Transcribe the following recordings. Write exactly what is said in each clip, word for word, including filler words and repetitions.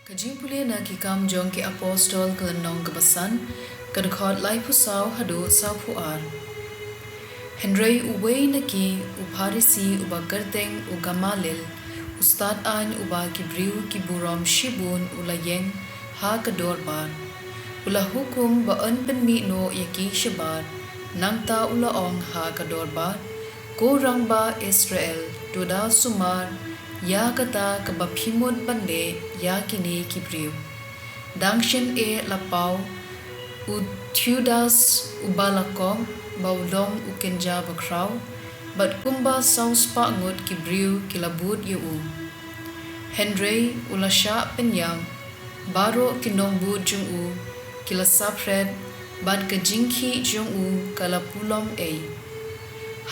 Ka jingpule na Ki Kam jong ki Apostol, ka lynnong kaba san, ka dkhot laiphew saw haduh sawphew ar. Hynrei uwei na ki, u Pharisi uba kyrteng u Gamaliel, u stad aiñ uba ki briew ki burom shibun, u la ïeng ha ka dorbar. U la hukum ba yn pynmih noh ïa ki shabar, nangta u la ong ha ka dorbar, Ko rangbah Israel, to da sumar ïa kata kaba phi mut ban leh ïa kine ki briew. Dang shen eh la paw u Theudas uba la kong ba u long u kynja bakhraw, bad kumba saw spah ngut ki briew ki la bud ïa u. Hynrei u la shah pynïap, baroh ki nongbud jong u ki la saphred, bad ka jingkhih jong u ka la pulom ei.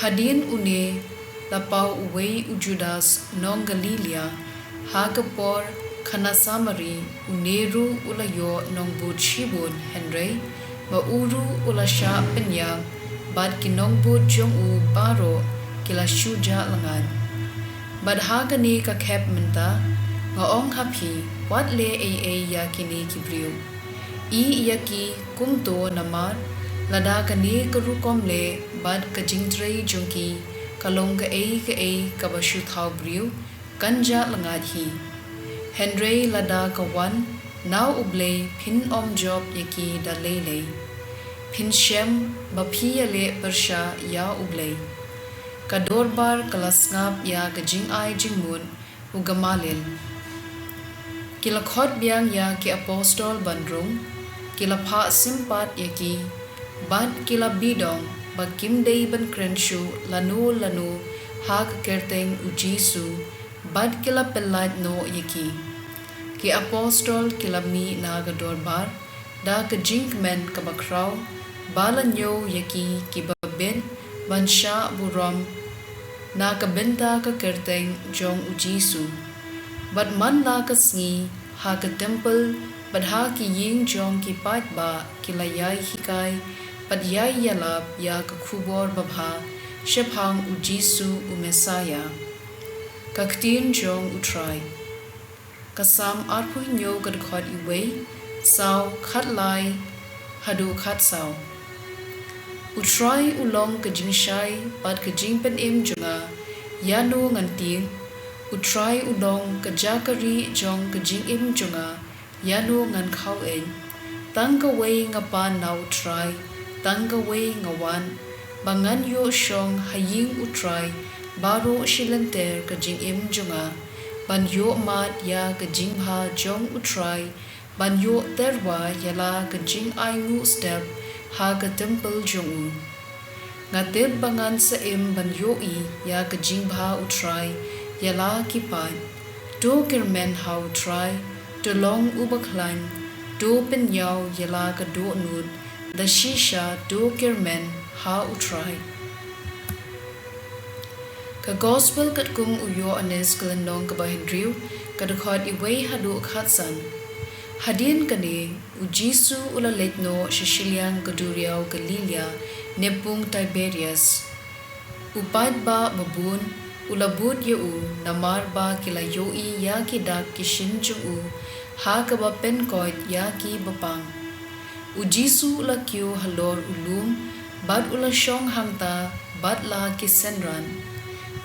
Hadien une la paw uwei u Judas nong Galilaia, ha ka por khana Samari, une ruh u la ïoh nongbud shibun, hynrei ma u ruh u la shah pynïap, bad ki nongbud jong u baroh ki la shu jah lyngngad. Bad ha kane ka khep mynta, nga ong ha phi, wat leh ei ei ïa kine ki briew. Ïeh ïa ki kumto, namar lada kane ka rukom leh bad ka jingtrei jong ki ka long kaei kaei kaba shu thaw briew, kan jah lyngngad hi. Hynrei lada ka wan na U Blei, phin ym jop ïa ki da lei lei. Phin shem ba phi ïaleh pyrshah ïa U Blei. Ka dorbar ka la sngap ïa ka jingai jingmut u Gamaliel. Ki la khot biang ïa ki apostol ban rung, ki la phah sim pat ïa ki, bad ki la bidong ba kim dei ban kren shuh lano lano ha ka kyrteng U Jisu, bad ki la pyllait noh ïa ki. Ki apostol ki la mih na ka dorbar da ka jingkmen kaba khraw, ba la ñiew ïa ki kiba bit ban shah burom na ka bynta ka kyrteng jong U Jisu. Bad man la ka sngi, ha ka templ bad ha ki ïing jong ki paidbah ki la ïai hikai bad ïai ïalap ïa ka khubor babha shaphang U Jisu u Messaïah, ka ktien jong U Trai. Ka Salm arphew hynñiew, ka dkhot uwei, saw, khatlai haduh khatsaw. U Trai u long ka jingshai bad ka jingpynim jong nga, ïano ngan tieng? U Trai u long ka jaka rieh jong ka jingim jong nga, ïano ngan khaweiñ? Tang kawei nga pan na U Trai, tang kawei nga wad, ba ngan ïoh shong ha ïing U Trai baroh shi lynter ka jingim jong nga, ban ïoh mad ïa ka jingbha jong U Trai, ban ïoh tyrwa ïa la ka jingainguh step ha ka templ jong u. Nga tip ba ngan sa im ban ïohi ïa ka jingbha U Trai ïa la ki paid. To kyrmen ha U Trai, to long uba khlaiñ, to pynïaw ïa la ka dohnud, da shisha to kyrmen ha U Trai. Ka Gospel katkum u Ïoannis, ka lynnong kaba hynriew, ka dkhot uwei haduh khatsan. Hadien kane, U Jisu u la leit noh sha shiliang ka duriaw Galilaia, ne pung Tiberias. U paidbah babun u la bud ïa u, namar ba ki la ïohi ïa ki dak ki shin jong u, ha kaba pynkoit ïa ki bapang. U Jisu u la kiew halor u lum, bad u la shong hangta bad la ki synran.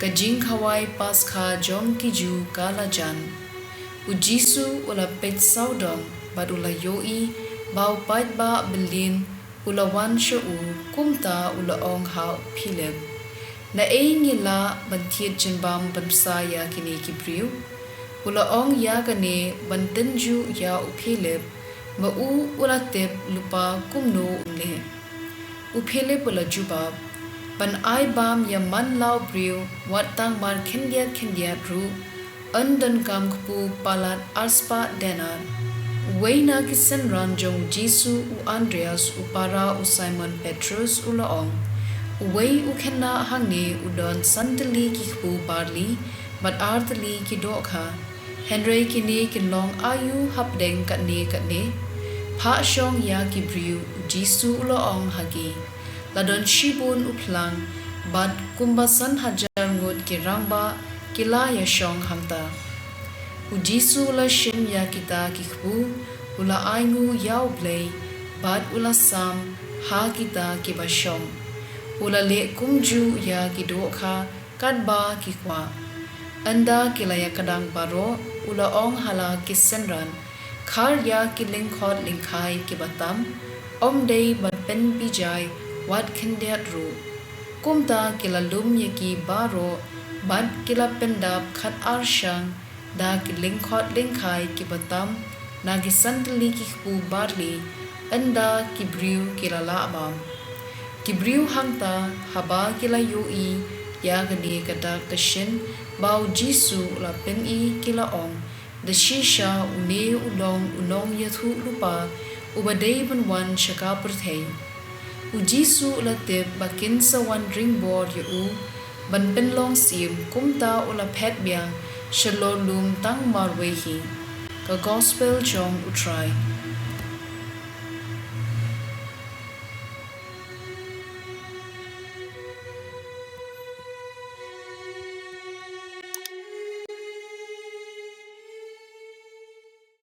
Ka jingkhawai Paskha jong ki Jiw ka la jan. U Jisu u la peit sawdong, bad u la ïohi ba u paidbah byllien u la wan sha u, kumta u la ong ha u Philip, Naei ngi lah ban thied jingbam ban bsa ïa kine ki briew? U la ong ïa kane ban tynjuh ïa u Philip, ba u u la tip lypa kumno un leh. U Philip u la jubab, Ban ai bam ïa man la u briew, wat tang mar khyndiat khyndiat ruh, yn donkam kpu palat arspah denar. Uwei na ki synran jong U Jisu, u Andreas, u para u Simon Petrus, u la ong, Uwei u khynnah hangne u don san tylli ki kpu barli, bad ar tylli ki dohkha, hynrei kine kin long aïu hapdeng katne katne? Phah shong ïa ki briew, U Jisu u la ong ha ki. La don shibun u phlang, bad kumba san hajar ngut ki rangbah ki la ïashong hangta. U Jisu U la shim ïa kita ki kpu, U la ainguh ïa U Blei, bad U la sam ha kita kiba shong. U la leh kumjuh ïa ki dohkha katba ki kwah. Ynda ki la ïakdang baroh, U la ong ha la ki synran, Khar ïa ki lyngkhot lyngkhai kiba tam, ym dei ban pynbijai wat khyndiat ruh. Kumta ki la lum ïa ki baroh, bad ki la pyndap khat-ar shang da ki lyngkhot lyngkhai kiba tam na ki san tylli ki kpu barli, ynda ki briew ki la lah bam. Ki briew hangta, haba ki la ïohi ïa kane ka dak ka shin ba U Jisu U la pyni, ki la ong, Da shisha une U long U Nongïathuhlypa uba dei ban wan sha ka pyrthei. U Jisu U la tip ba kin sa wan ring bor ïa U ban pynlong syiem, kumta U la phet biang shalor lum tang marwei hi. Ka Gospel jong U Trai.